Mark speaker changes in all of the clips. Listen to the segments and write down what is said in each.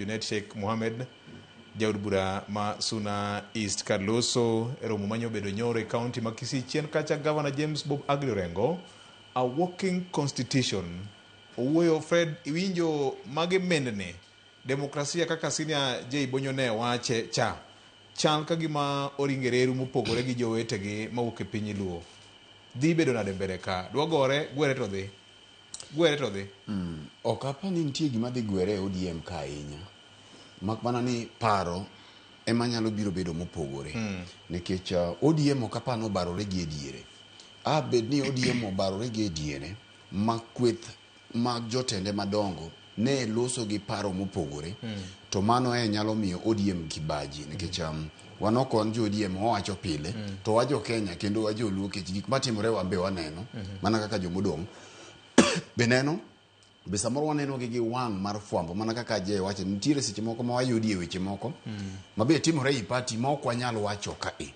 Speaker 1: Junet Sheikh Mohamed, jaod bura ma Suna East kar loso e romo mane obedo nyoro e kaunti ma Kisii. Chien kacha Gavana James Bob Agri Orengo, a walking constitution. Owuoyo Fred, iwinjo mage mendni demokrasia kaka Senior J Bonyo ne wache cha chal ka gima oringe reru mopogore gi jowetegi mawuok e piny Luo. Dhi bedo nade mbele ka? Dwa gore, gwere to dhi. Gwere to dhi.
Speaker 2: Ok apar ni nitie gima dhi gwere e ODM ka ahinya. Mak mana ni paro ema nyalo biro bedo mopogore. Nikech ODM ok apar ni obarore gi e diere. A bed ni ODM obarore gi e diere ma kweth mag jotende madongo ne loso gi paro mopogore to mano e nyalo miyo ODM kibaji nikech wan ok wan jo ODM wawacho pile to wa jo Kenya kendo wa joluo nikech gik matimore wan be waneno mana kaka jomodong' be neno be samoro waneno gi gi wang' mar fwambo mana kaka Ajay wacho nitiere seche moko ma wayudie weche moko ma be timore ei party ma ok wanyal wacho ka e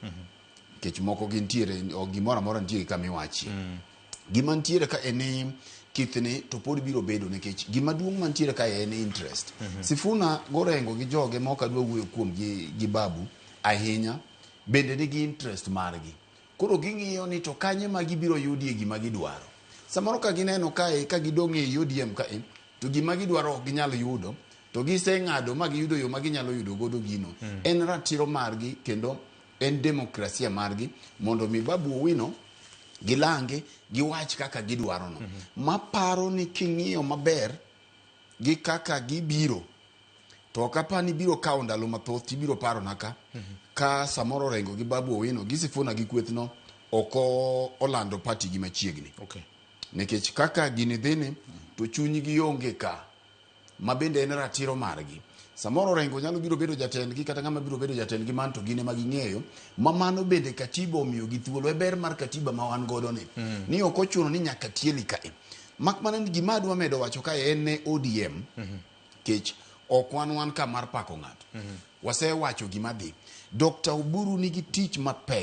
Speaker 2: nikech moko gintiere ok gimoro amora nitie gi kama iwachie gima nitiere ka en ni kithni to pod biro bedo nikech gima duong' mantiere ka en interest Sifuna gorengo gi joge ma ok adwa wuoyo kuom gi, gi babu ahinya bende nigi interest margi koro ging'iyo ni to kanye ma gibiro yudie gima gidwaro samoro ka gineno kae ka gidong' e ODM kae to gima gidwaro ok ginyal yudo to giseng'ado ma giyudo yo ma ginyalo yudo godo gino en ratiro margi kendo en demokrasia margi mondo mi Babu Owino gilange giwach kaka gidwaro no maparo ni king'iyo maber gi kaka gibiro to ok apar ni biro kawo ndalo mathoth tibiro parona ka ka samoro Orengo gi Babu Owino gi Sifuna gi kwethno ok olando party gi machiegni nikech kaka gini dhini to chunygi onge ka ma bende en ratiro margi samoro Orengo nyalo biro bedo jatendgi kata ng'ama biro bedo jatendgi man to gin ema ging'eyo ma mano bende katiba omiyogi thuolo e ber mar katiba ma wan godo ni ni ok ochuno ni nyaka tieli kae mak mana ni gima adwa medo wacho kae en ne ODM kech ok wan wan ka mar pako ng'ato wasewacho gima dhi Dr. Oburu nigi tich mapek.